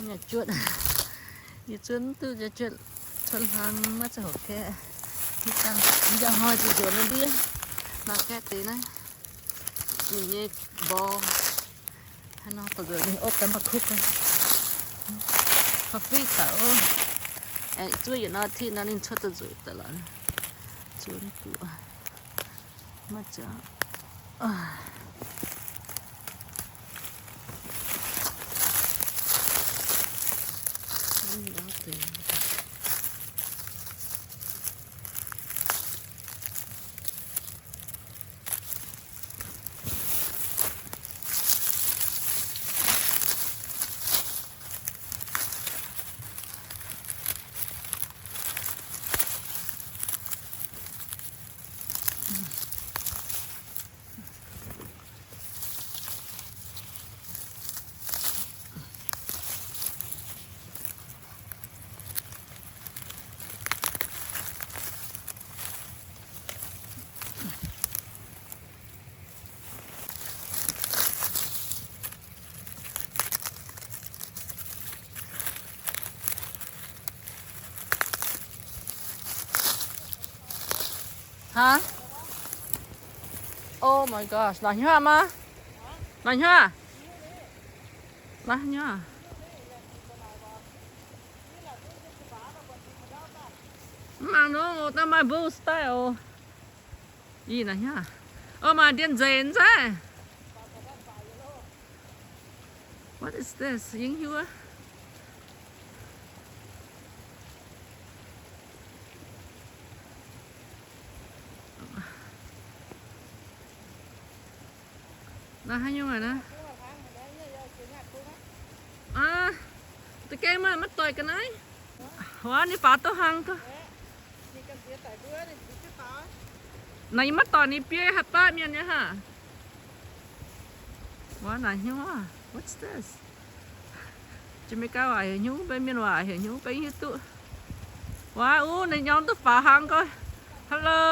Yie zuonx, yie zuonx duqv yie zuonx cuotv hlang maiv zeiz hopv kaeqv. Yie dangh, yie dangh hnoi zuqc nzuonx ndiev maaih kaeqv deix naaiv. Ninh nyei mborqv haaix nor daaih nzuonx ninh opv daaih mv baac kuv gau. Coffee daaih ov. Aengx zuov yietc norm tiqv nor ninh cuotv daaih nzuqc daaih lorqc. Zuonx duqv maiv zeiz. Huh? Oh my gosh, la'nyuoqv maah? La'nyuoqv? La'nyuoqv? Mv mangc nor, daaih maaih mbuo style. Ih, la'nyuoqv. Oh, maaih ndiev nzengc nzengc. What is this? Yie mv hiuv. Naaiv haaix nyungc aqv naaiv? Aa, da'gaengh maaih maiv doic ga'naaiv. Wuov, ninh faaux duqv hlang gau. Naaiv yie maiv doic ninh biei haaix baav mienh nyei haac. Wuov, naaiv hnyouv aac. What's this? Janx-Meigaa waac heuc hnyouv, mbuo Mienh waac heuc hnyouv, mbuo mv hiuv duqv. Wuov, uv, ninh nyorng duqv faaux hlang gau. Hello.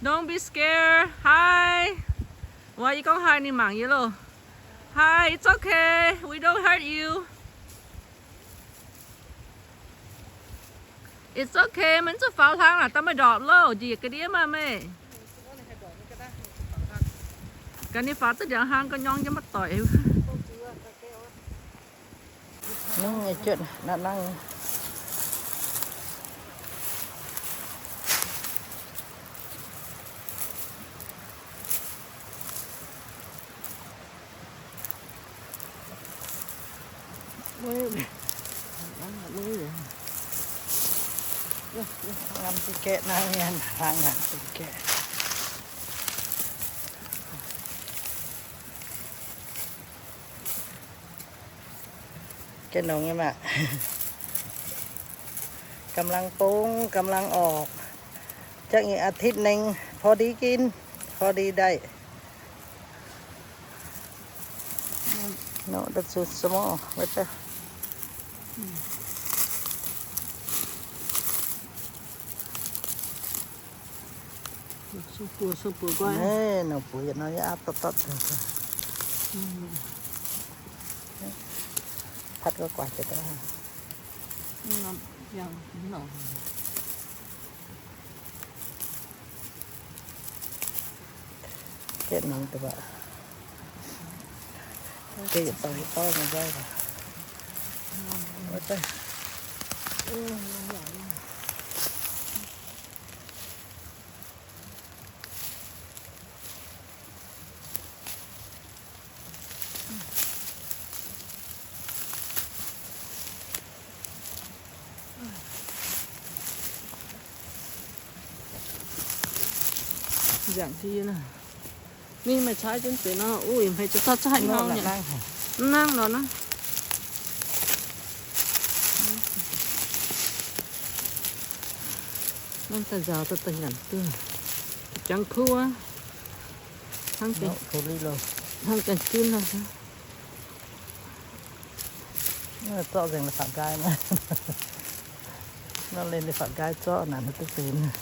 Don't be scared. Hi. Wuov, yie gorngv hi ninh mangc yie loh. Hi, it's okay. We don't hurt you. It's okay, maiv zuqc faaux hlang aqv, daaih meih ndorpc loh, njiec ga'ndiev maah meih. Gaax ninh faaux za'diangx hlang ga'nyorng jienv maiv doic. Nungv nyei juotv nangv. Ngắm cái kệ nắng nha, hang hang cái kệ. Kệ nồng em ạ. กำลัง ปง กำลัง ออก จักอีกอาทิตย์หนึ่ง พอดีกิน พอดีได้ No, that's too small right there. Sung buoz, sung buoz nqoi. Ê, nor buoz yietc nor yaac aqv dotv dotv. Patv gau guaix deix daaih. Geh nongx deix baac. Geh yietc dauh yietc dauh nyei nzauv baac. Wuov deix. Nziangc di naaic. Ninh maaih caaiv jienv deix nor, uix hmei za'gengh caaiv nor. Mv nangv nor naaiv. Hnangv daaih nzaaux daaih daaih nyanc duqv. Jangx kuv aqv. Hnangv deix, hnangv deix gunv nor. Zorqv nzengc la'fapc nqaai nor. Nor lenh la'faph nqaai zorqv naaic duqv benx.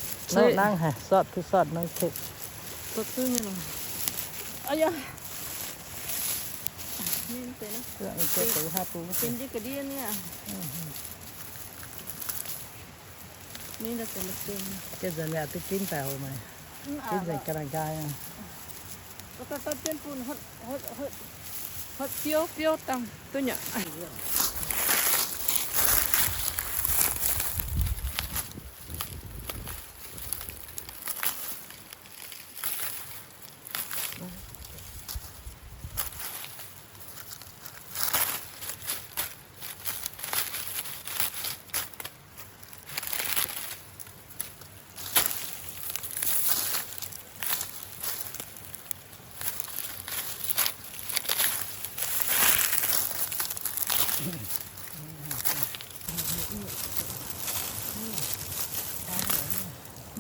Nangv haic, short too short, no take. Aa, Ninh deix, deix haaix bung, ninh deix ga'ndiev niaa. Ninh deix deix maiv deix. Ga'nzunc yaac duqv ginv daaih oc maah. Ginv nzengc ga'naaiv nqaai. Daaih daaih jienv bun hotv, hotv, hotv biouv, biouv dangh duqv nyei.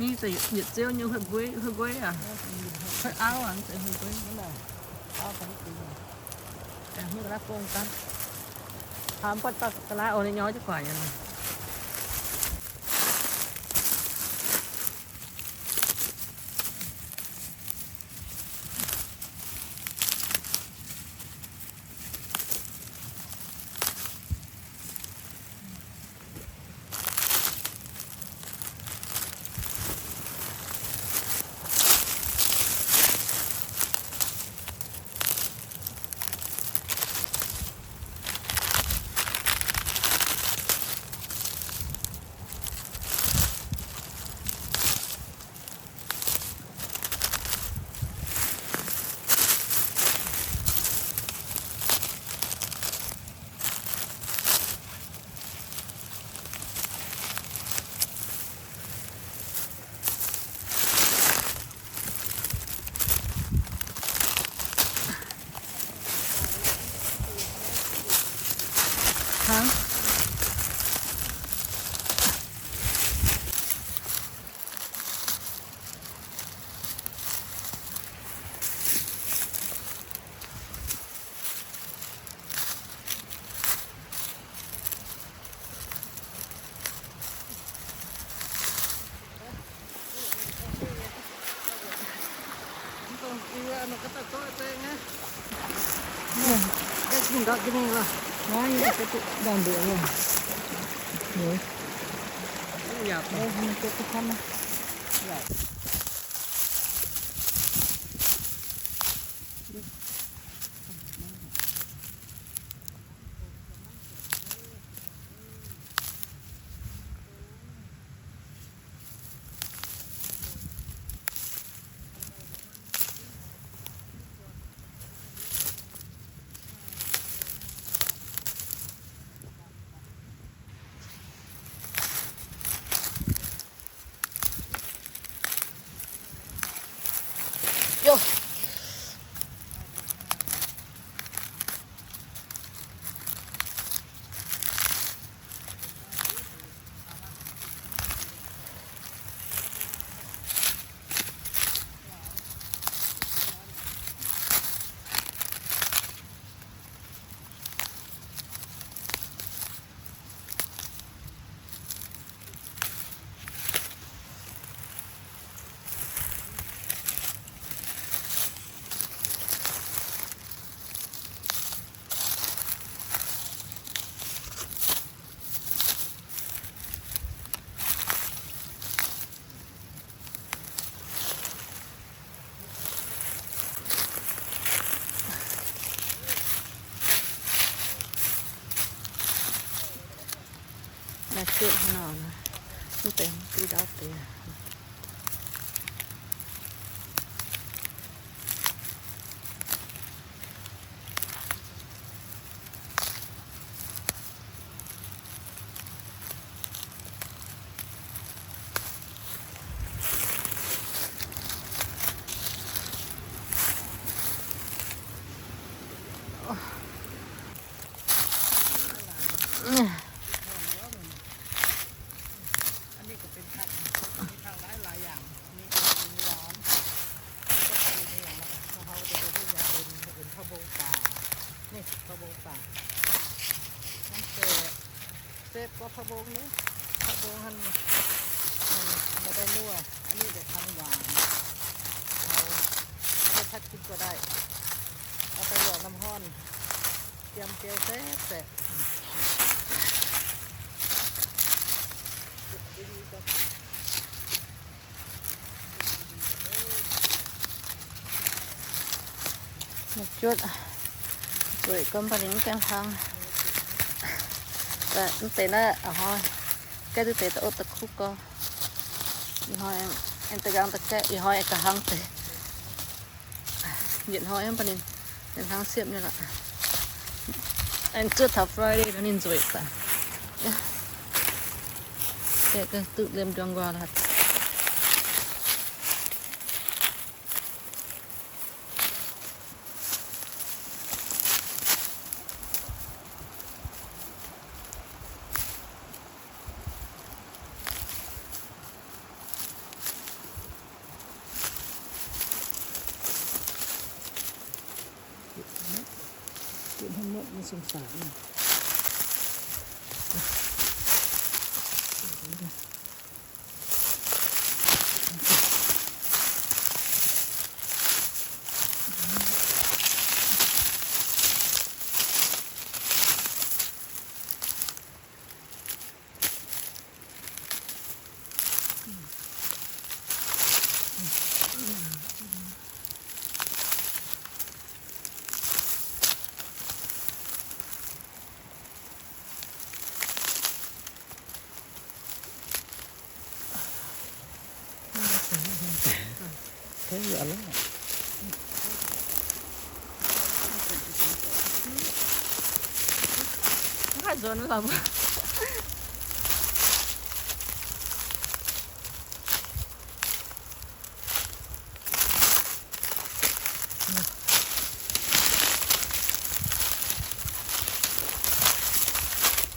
Ninh ziouc yietc ziouv nyei huih nqueiv, huih nqueiv aac, huih auv aac, huih nqueiv. Mv ga'naaiv gong daaih. Hnamv buatc dauh ga'naaiv oc, ninh nyorx jienv guaax nyei. Naaiv cuotv haaix nor, mv deix mv duqv ndau deix. A'nyic ga'benx, มีผักหลายๆ อย่าง มีผักหวาน แล้วก็ผักอย่างละ พวกเขาจะไปที่อย่างอื่น อื่น ผักบุ้งป่า นี่ ผักบุ้งป่า น้ำเกลือ เซฟก็ผักบุ้งนี่ ผักบุ้งหั่น หั่นบ่ได้ลวก อันนี้เดี๋ยวทำหวาน เอาไปผัดกินก็ได้ เอาไปลวกน้ำร้อน Mv juotv, weic gorngv mv baac ninh mv gaengh hlang. Mv deix naaiv a'hnoi, gaeqv duqv deix da'opv da'kuv gorx. Ih hnoi aengx da'nqaang da'gaeqv, ih hnoi aengx ga'hlang deix. Yietc hnoi mv baac ninh, ninh hnangv siepv nyei lorqc. Aengx zuov taux Friday nor ninh nzueic daaih. Gaeqv duqv liemh nduang nquaah lorqc.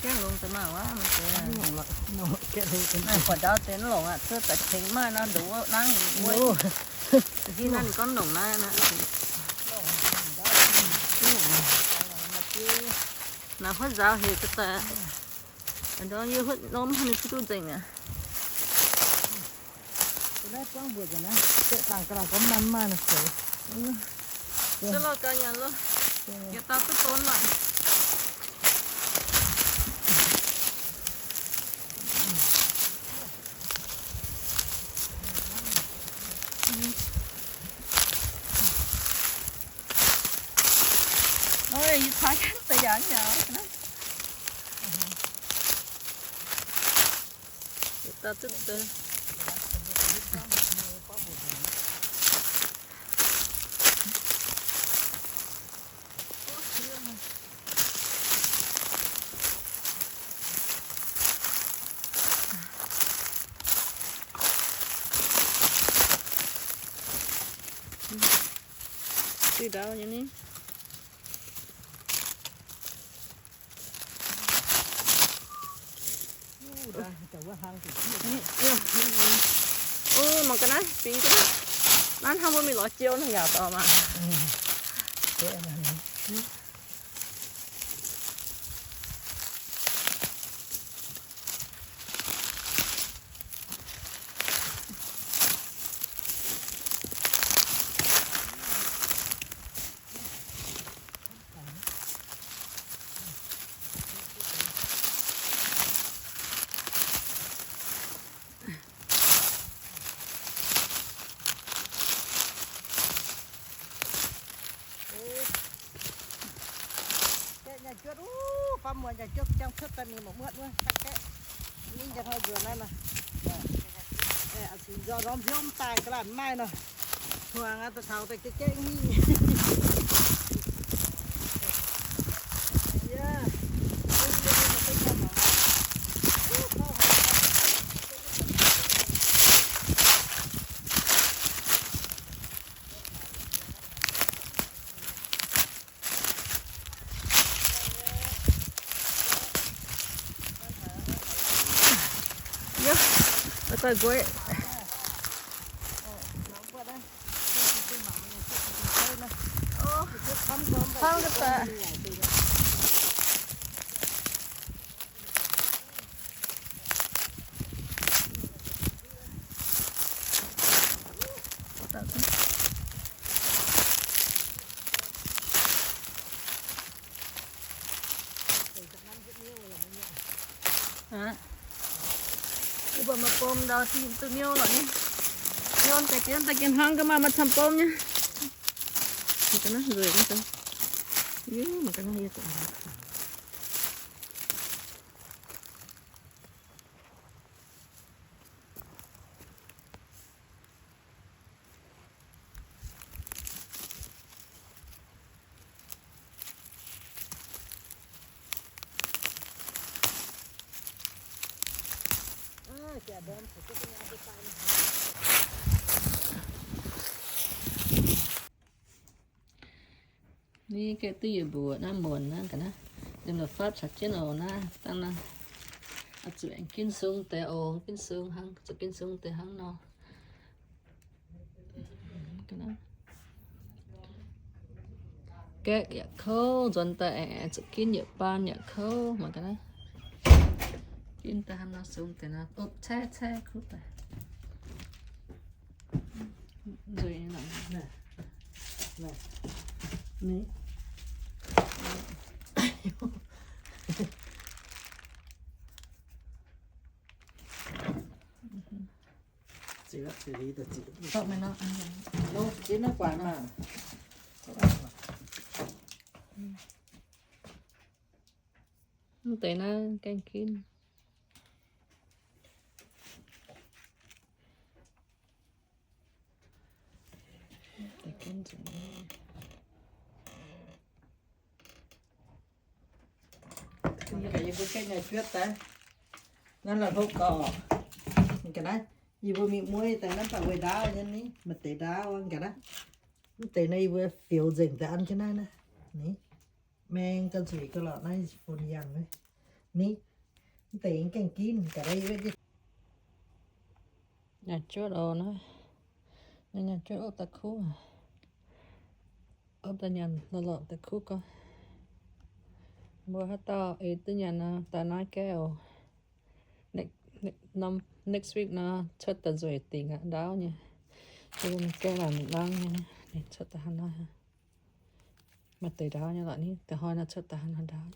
Gaeqv longx deix maah wuov, mv deix. Longx lorqc, gaeqv longx deix. Naaiv buatc ndau deix longx aqv, cuotv daaih tengx maaih nor ndoqc nangv wuov. Hiuv naaiv ninh gorngv longx naaiv. Naaiv huotv nzaaux hec daaih. Ndorm yie huotv norm haaix ninh kuv duqv nzengc aqv. Naaiv buangv mbuoqc nzengc naaiv, gaeqv dangh ga'naaiv gorngv nanv maaih nor seix. Yietc dauh duqv donv lorqc. Ôi, yie taux deix yaac nyei. Yietc dauh duqv deix. Duqv ndau nyei ni. Ov, mangc ga'naaiv, fingx ga'naaiv. Naaiv hnangv mbuo mingh lorz jiou nor yaac dorh maah. Gaeqv nyaanh juotv, uh, faam muoz nyaanh juotv jangv cuotv daaih mingh mangc muotv wuov, gaeqv. Ninh njang hnoi nzuonx naaiv nor. Aa, cingx nzo norm hnyouv mv daaih ga'laanh maaih nor. Hmuangx aqv, da'taux daaih gaeqv gaeqv mingh. Mbuo maaih bom ndau, duqv niouv lorqc nyei. Niouv daaih jienv, daaih jienv hnangv ga'maah maaih camv bom nyei. Mangc ga'naaiv nzueic nyei daaih. Mangc ga'naaiv yie Ni gaeqv duqv yietc mbuoqc naaiv muonc naaiv ga'naaiv, ninh la'fapv caux jienv oc naaiv, dangh naaiv. Oix zuqc aengx ginv sung deix oc, ginv sung hnangv, zuqc ginv sung deix hnangv nor. Gaeqv yaac kouv, nzuonx daaih aengx zuqc ginv yietc baan yaac kouv, mangc ga'naaiv. Ginv daaih hnangv nor sung deix nor, opv caeqv caeqv kuv daaih. Nzueic nyei lorqc. Ni. Mv deix naaiv gaengh ginv. Yie mbuo gaengh nyei juotv daaih. Naaiv la'hopv gau. Ga'naaiv, yie mbuo mingh mueiz daaih naaiv baac weic ndaauv nyei ni, maaih deix ndaauv ga'naaiv. Mv deix naaiv yie mbuo fioux nzengc daaih an jienv naaiv naaiv. Ni, maeng ga'nzueic ga'lorqc naaiv fun yangh naaiv. Ni, mv deix yie gaengh ginv ga'naaiv. Nyanc juotv oc naaiv. Nyanc juotv opv daaih kuv. Opv daaih nyanc lorqc lorqc daaih kuv gau. Mbuo haaix dauh eix duqv nyanc nor daaih naaiv gaeqv oc. Next week nor cuotv daaih nzueic dingc aqv, ndaauv nyei. Yie mbuo gaeqv laanh langv nyei, ninh cuotv daaih hnangv naaiv. Maaih deix ndaauv nyei lorqc ni, da'hnoi nor cuotv daaih hnangv naaiv ndaauv.